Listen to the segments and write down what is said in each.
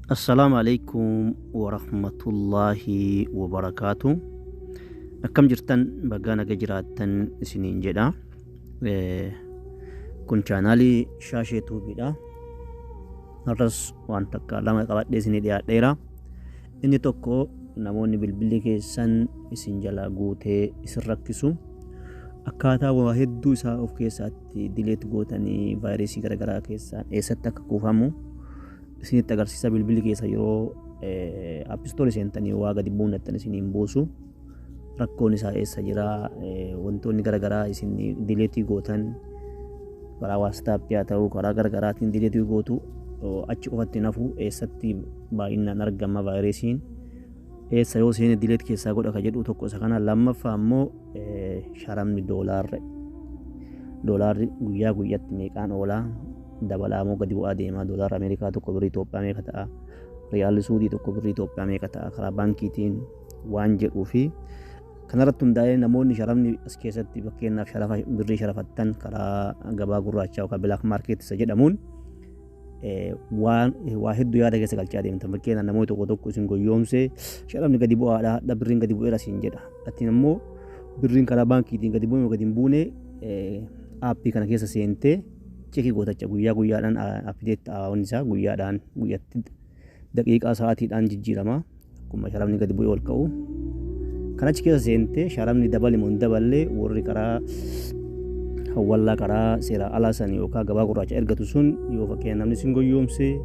Assalaamu alaikum warahmatullaahi wabarakaatu. Akkam jirtan, bagaa naga jiraattan isiniin jedha. Kun chaanaalii Shaashee Tuubiidha. Har'as waan takka lama qabadhee isinii dhiyaadheera. Inni tokko, namoonni bilbilli keessan isin jalaa guutee isin rakkisu, akkaataa waa hedduu isaa of keessaatti delete gootanii vaayirasii garaagaraa keessaan eessatti akka kuufamu isinitti agarsiisa. Bilbilli keessa yeroo App Store seentanii waa gadi buunattan isiniin buusu. Rakkoon isaa eessa jira? Wantoonni garaagaraa isin delete gootan, karaa WhatsAppii haa ta'u, karaa garaagaraatiin delete gootu, achi qofatti nafu, eessatti baay'inaan argama, vaayirasiin eessa yoo seene delete keessaa godha ka jedhu tokko isa kana. Lammaffaa ammoo, sharamni doolaarri guyyaa guyyatti meeqaan oolaa, dabalaa moo gadi bu'aa deemaa? Doolaarri Ameerikaa tokko birrii Itoophiyaa meeqa ta'a? Riyaalli Suudii tokko birrii Itoophiyaa meeqa ta'a karaa baankiitiin waan jedhuu fi kanarratti hundaa'ee, namoonni sharamni as keessatti, fakkeenyaaf, sharafa birrii sharafattan karaa gabaa gurraachaa yookaan black market isa jedhamuun, waan waa hedduu yaada keessa galchaa deemtan. Fakkeenyaaf, namoonni tokko tokko isin goyyoomsee, "Sharamni gadi bu'aadha, hadha birriin gadi bu'eera" siin jedha. Atiin ammoo birriin karaa baankiitiin gadi bu'e gadi hin buune aappii kana keessa seentee check gootacha. Guyyaa guyyaadhaan update ta'a wanni isaa, guyyaadhaan guyyatti, daqiiqaa, sa'aatiidhaan jijjiirama, akkuma sharamni gadi bu'ee ol ka'u. Kan achi keessa seentee sharamni dabale moo hin daballe, warri karaa hawwallaa, karaa seera alaa san yookaan gabaa gurraacha ergatu sun, yoo fakkeenya namni isin goyyoomse,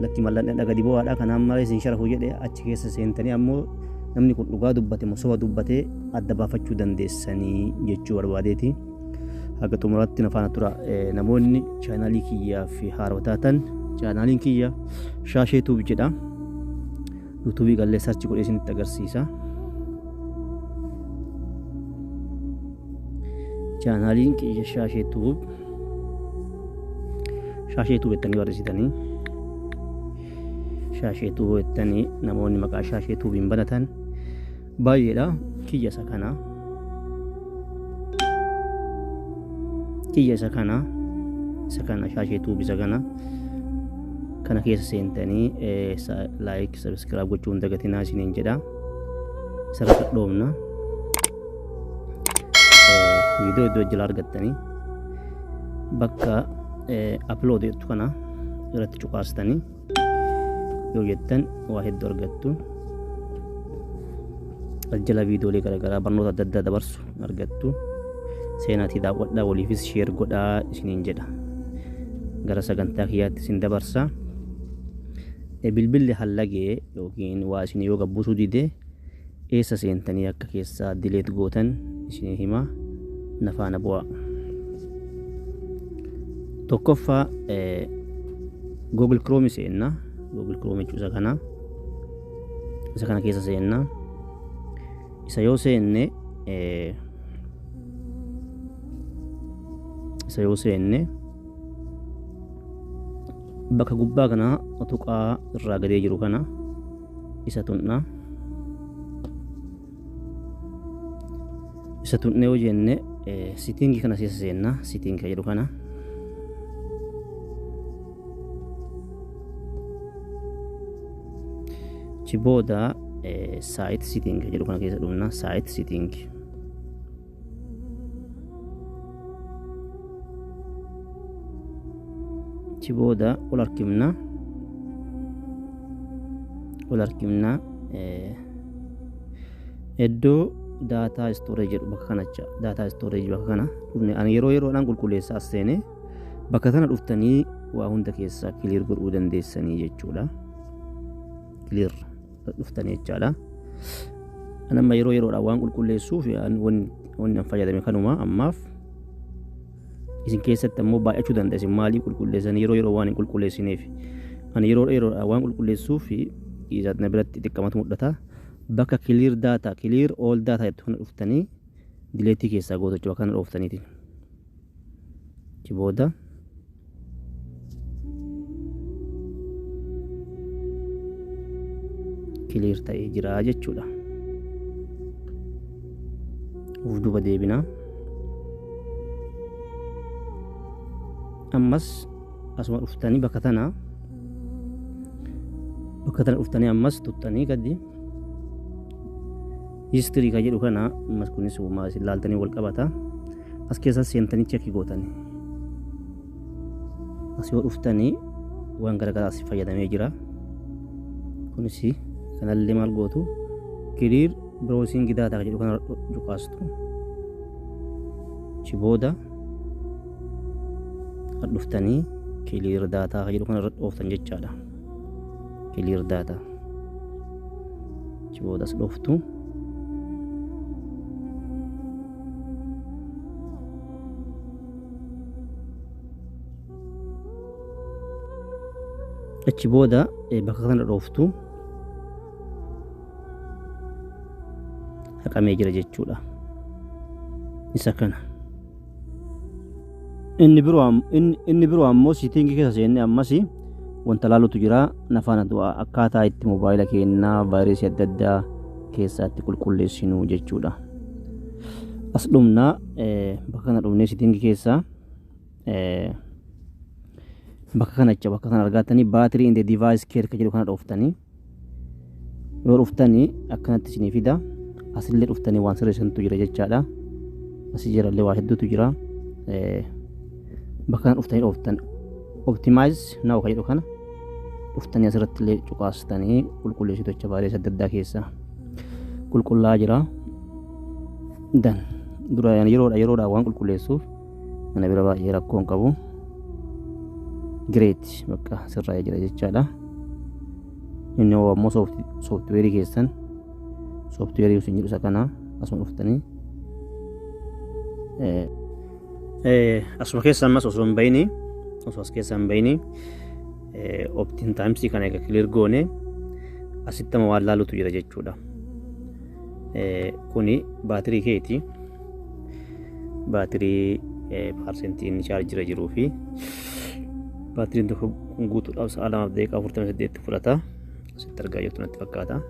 "Lakki, mallaqni gadi bu'aadha, kanaan malee isin sharafu" jedhe, achi keessa seentanii ammoo namni kun dhugaa dubbate moo soba dubbate adda baafachuu dandeessanii jechuu barbaadeeti. Haga xumuraatti na faana tura. Namoonni chaanaalii kiyyaa fi haarawaa taatan, chaanaaliin kiyya Shaashee Tube jedha. Yuutuubii gallee search godhee isinitti agarsiisa. Chaanaaliin kiyya Shaashee Tube, Shaashee Tube jettanii barreessitanii, Shaashee Tube jettanii, namoonni maqaa Shaashee Tuubiin banatan baay'eedha. Kiyya isa kana. Kiyya isa kana. Isa kana, Shaashee Tube isa kana. Kana keessa seentanii like, subscribe gochuu hin dagatinaa isiniin jedha. Isarratti dhoofna. Viidiyoo iddoo jala argattanii, bakka upload jettu kana irratti cuqaastanii yoo jettan waa hedduu argattu. Jala viidiyoolee garaagaraa barnoota adda addaa dabarsu argattu. Seenaatii daawwadhaa, waliifis share godhaa isiniin jedha. Gara sagantaa kiyyaatti isin dabarsa. Bilbilli hallagee yookiin waa isin yoo gabbusuu dide, eessa seentanii akka keessaa delete gootan isinii hima, na faana bu'aa. Tokkoffaa, Google Chrome seenna. Google Chrome jechuun isa kana. Isa kana keessa seenna. Isa yoo seenne bakka gubbaa kana tuqaa irraa gadee jiru kana isa tunna. Isa tunnee yoo jenne, setting kana keessa seenna, setting jedhu kana. Achi booda site setting jedhu kana keessa dhufna, site setting. Achi booda ol harkifna. Ol harkifna, iddoo data storage jedhu bakka kanacha, data storage bakka kana dhufne. Ani yeroo yeroodhaan qulqulleessaa as seene. Bakka kana dhuftanii waa hunda keessaa clear godhuu dandeessanii jechuudha. Clear dhuftanii jechaadha. Ani amma yeroo yeroodhaan waan qulqulleessuuf wanni an fayyadame kanuma ammaaf. Isin keessatti ammoo baay'achuu danda'a. Isin maalii qulqulleessan yeroo yeroo waan hin qulqulleessineef. Ani yeroo yeroodhaan waan qulqulleessuuf na biratti xiqqamatu mul'ata. Bakka clear data, clear all data jettu kana dhuftanii delete keessaa gootu jechuudha, kana dhooftaniitiin. Achi booda clear ta'ee jira jechuudha. Uf duuba deebina. Ammas asuma dhuftanii bakka tana Bakka tana dhuftanii ammas tuttanii gadi history kan jedhu kana ammas kunis uumaa isin laaltanii wal qabata. As keessa seentanii check gootanii. As yoo dhuftanii waan garaagaraa as fayyadamee jira. Kunis kanallee maal gootu, clear browsing data kan jedhu kana cuqaastu. Achi booda kan dhuftanii clear data kan jedhu kana irra dhooftan jechaadha. Clear data. Achi booda as dhooftu. Achi booda bakka kana dhooftu, haqamee jira jechuudha. Isa kana. Inni biroo ammoo setting keessa seenne ammas wanta laalutu jira. Nafaana du'a akkaataa itti moobaayila keenyaa vaayirasii adda addaa keessaa itti qulqulleessinu jechuudha. As dhumnaa, bakka kana dhumnee setting keessaa bakka kana jecha bakka kana argatanii battery and device care kan jedhu kana dhooftanii, yoo dhuftanii akkanatti isinii fida. Asillee dhuftanii waan sirreessantu jira jechaadha. Asii jirallee waa hedduutu jira. Bakka kana dhuftanii dhooftan, optimize now kan jedhu kana dhuftanii asirratti illee cuqaastanii qulqulleessitu jecha. Vaayirasii adda addaa keessa qulqullaa jira. Dan dura yeroodha yeroodha waan qulqulleessuuf mana bira baay'ee rakkoo hin qabu. Great, bakka sirraa'ee jira jechaadha. Inni ammoo software keessan, software isin jedhu isa kana asuma dhuftanii asuma keessa ammas osoo hin bayini, osoo as keessa hin bayini, optimize kana egaa clear goone asitti amma waan laalutu jira jechuudha. Kuni baatirii keeti. Baatirii paarsentii inni chaarjira jiruu fi baatiriin tokko guutuudhaaf sa'a 2:48 fudhata. Asitti argaa jirtu natti fakkaata.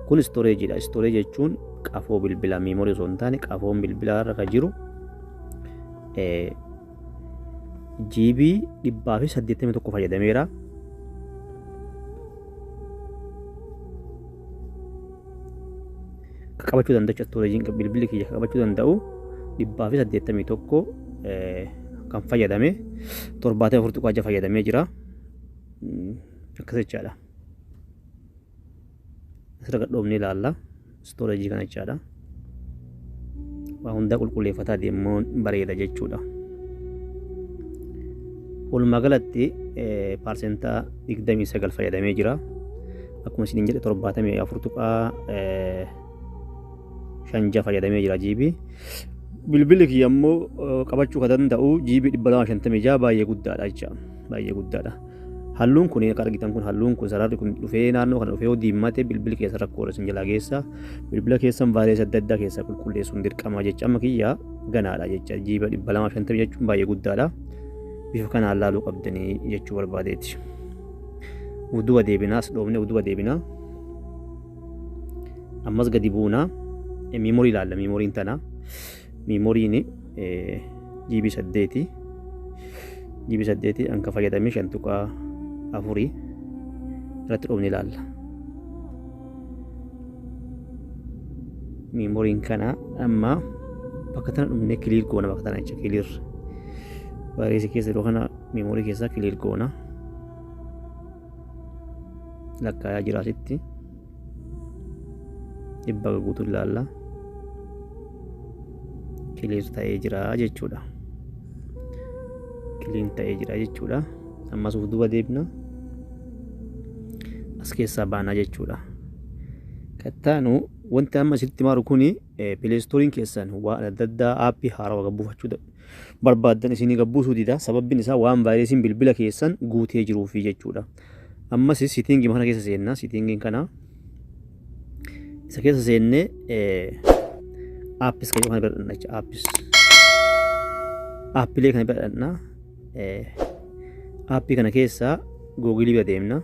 Kun storageiidha. Storage jechuun qafoo bilbilaa, memory osoo hin taane qafoon bilbilaa irra kan jiru GB 181 fayyadameera. Qabachuu danda'u storageiin bilbilli kiyya qabachuu danda'u 181, kan fayyadame 74.6 fayyadamee jira. Akkas jechaadha. Asirra gadhoofnee ilaalla. Storage kana jechaadha. Waa hundaa qulqulleeffataa deemuun bareeda jechuudha. Walumaa galatti paarsentaa 29 fayyadamee jira. Akkuma isiniin jedhe 74.56 fayyadamee jira GB. Bilbilli kiyya immoo qabachuu kan danda'u GB 256, baay'ee guddaadha jecha, baay'ee guddaadha. Halluun kun akka argitan kun, halluun kun sararri kun dhufee naannoo kana dhufee yoo diimate bilbilli keessa rakkoo isin jalaa geessa. Bilbila keessan vaayirasii adda addaa keessaa qulqulleessuun dirqama jecha. Amma kiyya ganaadha jecha. GB 250 jechuun baay'ee guddaadha. Bifa kanaan laaluu qabdanii jechuu barbaadeeti. Uduba deebinaa, as dhoofne uduba deebinaa. Ammas gadi buunaa, memory ilaalla. Memoryn tana. Memoryn GB 8. GB 8 anka fayyadamee 5.4 irratti dhoofne ilaalla. Memoryn kana amma bakka tana dhumnee clear goona, bakka tana jecha, clear vaayirasii keessa yeroo kana memory keessaa clear goona. Lakkaayaa jira asitti. 100 guutuu ilaalla. Clear ta'ee jira jechuudha. Clean ta'ee jira jechuudha. Ammas of duuba deebina. As keessaa baanaa jechuudha. Kattaanu wanti amma asitti maaru kuni Play Storeiin keessan waan adda addaa app haarawaa gabbuufachuu barbaaddan isinii gabbuusuu dida. Sababbiin isaa waan vaayirasiin bilbila keessan guutee jiruufi jechuudha. Ammas setting kana keessa seenna. Settingiin kana isa keessa seennee apps kan kana bira dhaqna jecha, apps. Appilee kana bira dhaqna. App kana keessaa Google bira deemna.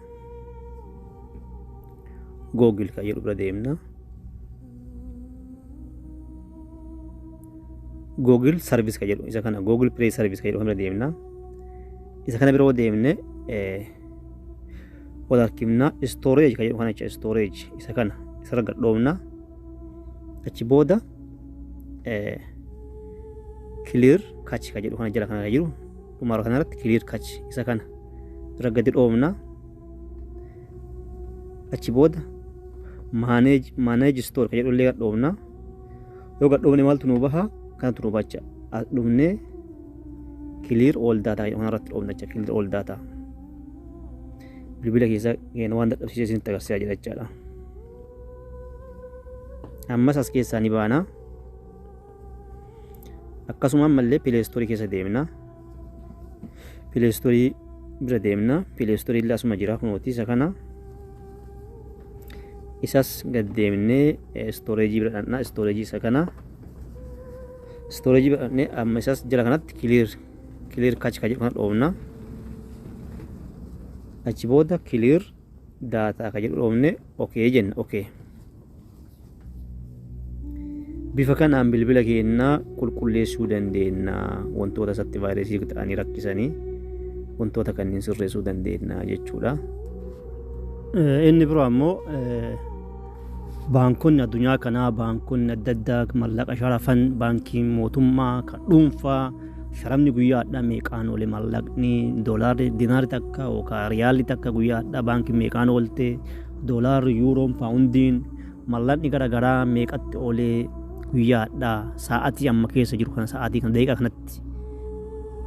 Google kan jedhu bira deemna. Google Service kan jedhu isa kana, Google Play Service kan jedhu kana bira deemna. Isa kana bira yoo deemne Ol harkifnaa, storage kan jedhu kana jecha, storage isa kana isarra gad dhoofna. Achi booda clear cache kan jedhu kana jala kana jiru, dhumara kanarratti clear cache isa kana irra gadi dhoofna. Achi booda manage store kan jedhu illee gad dhoofna. Yoo gad dhoofne maaltu nu baha? Kanatu nu bacha. As dhufnee clear all data jedhu kanarratti dhoofna jecha. Clear all data bilbila keessa keenya waan dadhabsiisee isinitti agarsiisaa jira jechaadha. Ammas as keessaa ni baana. Akkasuma ammallee Play Store keessa deemna. Play Store bira deemna. Play Store illee asuma jira, kunooti isa kana. Isas gad deemnee storage bira dhaqna. Storage isa kana. Storage bira dhaqnee amma isas jala kanatti clear cache ka jedhu kana dhoofna. Achi booda clear data ka jedhu dhoofne okay jenna, okay. Bifa kanaan bilbila keenyaa qulqulleessuu dandeenya. Wantoota isatti vaayirasii ta'anii rakkisanii, wantoota kanneen sirreessuu dandeenya jechuudha. Inni biroo ammoo baankonni addunyaa kanaa, baankonni adda addaa mallaqa sharafan, baankiin mootummaa kan dhuunfaa, sharafni guyyaadha meeqaan oole, mallaqni doolaarri, dinaarri takka yookaan riyaalli takka guyyaadha baankii meeqaan oolte, doolaarri, yuuroon, paawundiin, mallaqni garaagaraa meeqatti oolee guyyaadha sa'aatii amma keessa jiru kana, sa'aatii kana, daqiiqaa kanatti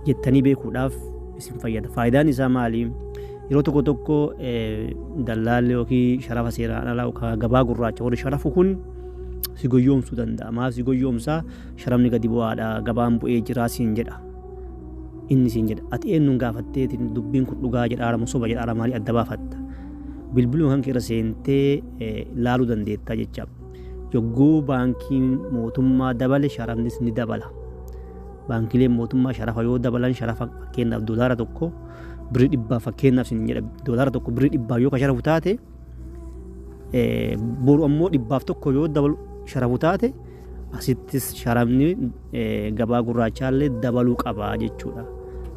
jettanii beekuudhaaf isin fayyada. Faayidaan isaa maali? Yeroo tokko tokko dallaalli yookiin sharafa seeraan alaa yookaan gabaa gurraacha warri sharafu kun si goyyoomsuu danda'a. Maal si goyyoomsaa? Sharafni gadi bu'aadha, gabaan bu'ee jira siin jedha. Inni siin jedha. Ati eenyuun gaafatteetiin dubbiin kun dhugaa jedhaa moo soba jedhaa maalii adda baafatta? Bilbiluma kan keessa seentee laaluu dandeetta jecha. Yogguu baankiin mootummaa dabale, sharafnis ni dabala. Baankileen mootummaa sharafa yoo dabalan, sharafa fakkeenyaaf doolaara 1 birrii 100, fakkeenyaaf sin jedha, doolaara 1 birrii 100 yoo ka sharafu taate, boru ammoo 101 yoo dabalu sharafu taate, asittis sharafni gabaa gurraachaallee dabaluu qaba jechuudha.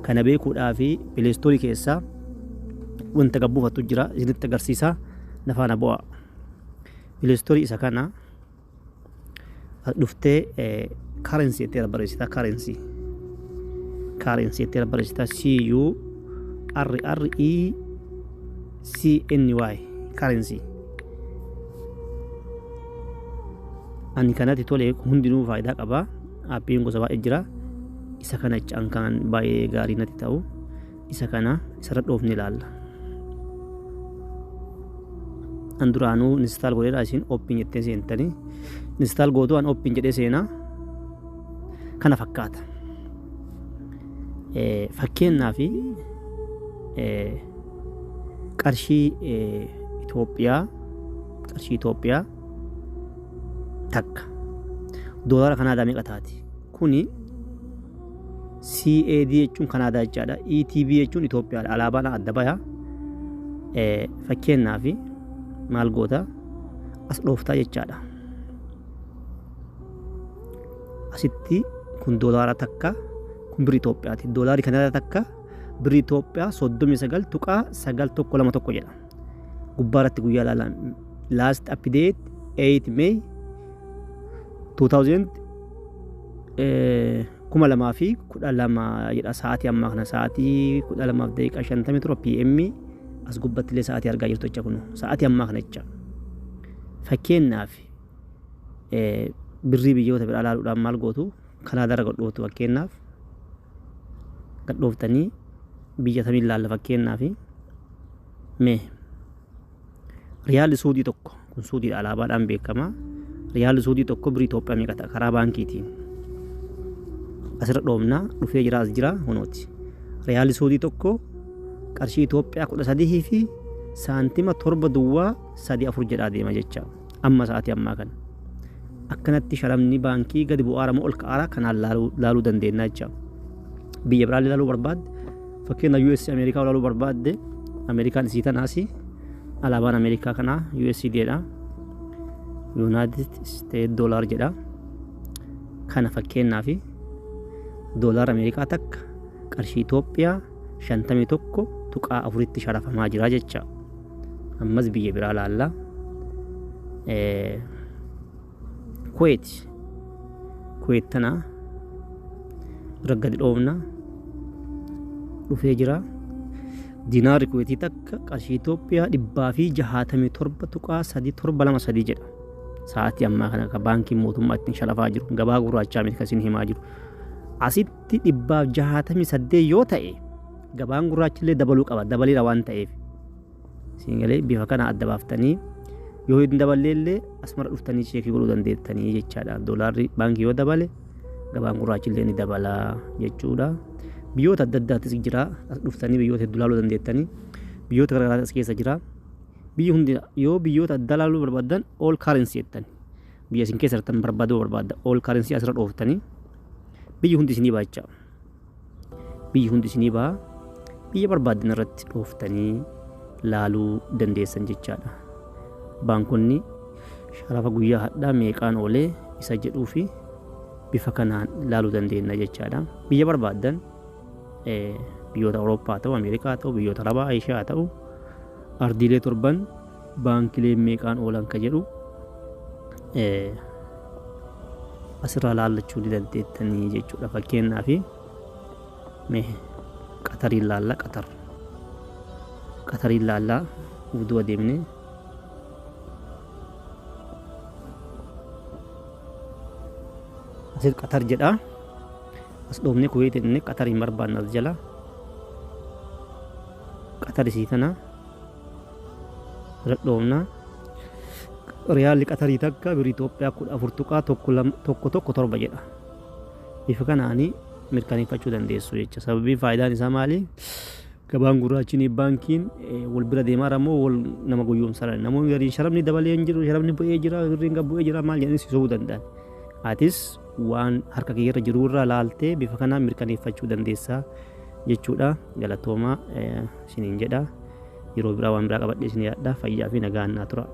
Kana beekuudhaaf Play Store keessaa wanta gabbuufattu jira, isinitti agarsiisa, na faana bu'a. Play Store isa kana dhuftee currency jettee barreessita, currency, currency jettee barreessita, CURRECNY, currency. Ani kanatti tole, hundinuu faayidaa qaba. Aappiin gosa baay'ee jira. Isa kana kan baay'ee gaarii natti ta'u isa kana, isarra dhoofne ilaalla. An duraanuu install godheedha. Isin open jettee seentanii install gootu, an open jedhee seenaa. Kana fakkaata. Fakkeenyaaf qarshii Itoophiyaa, qarshii Itoophiyaa takka doolaara Kanaadaa meeqa taati? Kuni CAD jechuun Kanaadaa jechaadha. ETB jechuun Itoophiyaadha. Alaabaan adda baya. Fakkeenyaaf maal goota? As dhooftaa jechaadha. Asitti kun doolaara takka, kun birrii Itoophiyaati. Doolaarri Kanaadaa takka birrii Itoophiyaa 39.9121 jedha. Gubbaa irratti guyyaa ilaalan, last update 8 May 2000 2012 jedha. Sa'aatii ammaa kana sa'aatii 12:57 PM as gubbatti illee sa'aatii argaa jirtu jecha, kun sa'aatii ammaa kana jecha. Fakkeenyaaf birrii biyyoota biraa ilaaluudhaan maal gootu? Kanaadaa irra gadhooftu. Fakkeenyaaf gadhooftanii biyya samiin ilaalla. Fakkeenyaaf mee riyaalli Suudii tokko, kun Suudiidha, alaabaadhaan beekama, riyaalli Suudii tokko birrii Itoophiyaa meeqa ta'a karaa baankiitiin? Asirra dhoofnaa, dhufee jira, as jira, kunooti. Riyaalli Suudii tokko qarshii Itoophiyaa 13 fi saantima 7 duwwaa 3 4 jedhaa deema jecha amma sa'aatii ammaa kana. Akkanatti sharafni baankii gadi bu'aara moo ol ka'aara kanaan laaluu dandeenya jecha. Biyya biraallee laaluu barbaadde, fakkeenya US Ameerikaa laaluu barbaadde, Ameerikaan isii tanaasi, alaabaan Ameerikaa kanaa USD dha. United States Dollar jedha. Kana fakkeenyaaf doolaara Ameerikaa takka qarshii Itoophiyaa 51.4tti sharafamaa jira jecha. Ammas biyya biraa laalla. Kuweet. Kuweet tana irra gadi dhoofna dhufee jira. Dinaarri Kuweetii takka qarshii Itoophiyaa 167.3723 jedha. Sa'aatii ammaa kana kan baankiin mootummaa ittiin sharafaa jiru gabaa gurraachaa miti kan isin himaa jiru. Asitti 168 yoo ta'e gabaan gurraachillee dabaluu qaba, dabaleera waan ta'eef. Isin galee bifa kana adda baaftanii yoo hin daballee illee asumara dhuftanii cheekii godhuu dandeettanii jechaadha. Doolaarri baankii yoo dabale gabaan gurraachillee ni dabala jechuudha. Biyyoota adda addaattis jira, as dhuftanii biyyoota hedduu laaluu dandeettanii, biyyoota garaagaraa as keessa jira. Biyyi hundi yoo biyyoota adda laaluu barbaaddan all currency jettan, biyya isin keessa jirtan barbaaduu barbaadda, all currency asirra dhooftanii biyyi hundi isinii ba'a. Biyyi hundi isinii ba'a, biyya barbaaddan irratti dhooftanii laaluu dandeessan jechaadha. Baankonni sharafa guyyaa hadhaa meeqaan oolee isa jedhuu fi bifa kanaan laaluu dandeenya jechaadha. Biyya barbaaddan, biyyoota Awurooppaa ta'u, Ameerikaa ta'u, biyyoota Arabaa, Eeshiyaa ta'u, ardiilee torban baankileen meeqaan oolan ka jedhu asirraa laallachuu ni dandeettanii jechuudha. Fakkeenyaaf mee Qatariin laalla, Qatar. Qatariin laallaa uf duba deemnee asit Qatar jedha. As dhoofnee Kuweet jennee Qatar hin barbaanne, as jala. Qatar isii tana irra dhoofna. Riyaalli Qatarii takka birrii Itoophiyaa 14.1117 jedha. Bifa kanaanii mirkaneeffachuu dandeessu jecha. Sababii faayidaan isaa maali? Gabaan gurraachinii baankiin wal bira deemaa immoo wal nama gowwoomsaa. Namoonni gariin sharafni dabalee hin jiru, sharafni bu'ee jira, birriin gad bu'ee jira maal jedhanii si sobuu danda'an. Atis waan harka kee irra jiru irraa laaltee bifa kanaan mirkaneeffachuu dandeessa jechuudha. Galatoomaa isiniin jedha. Yeroo biraa waan biraa qabadhee isin yaadda. Fayyaa fi nagaan naa tura.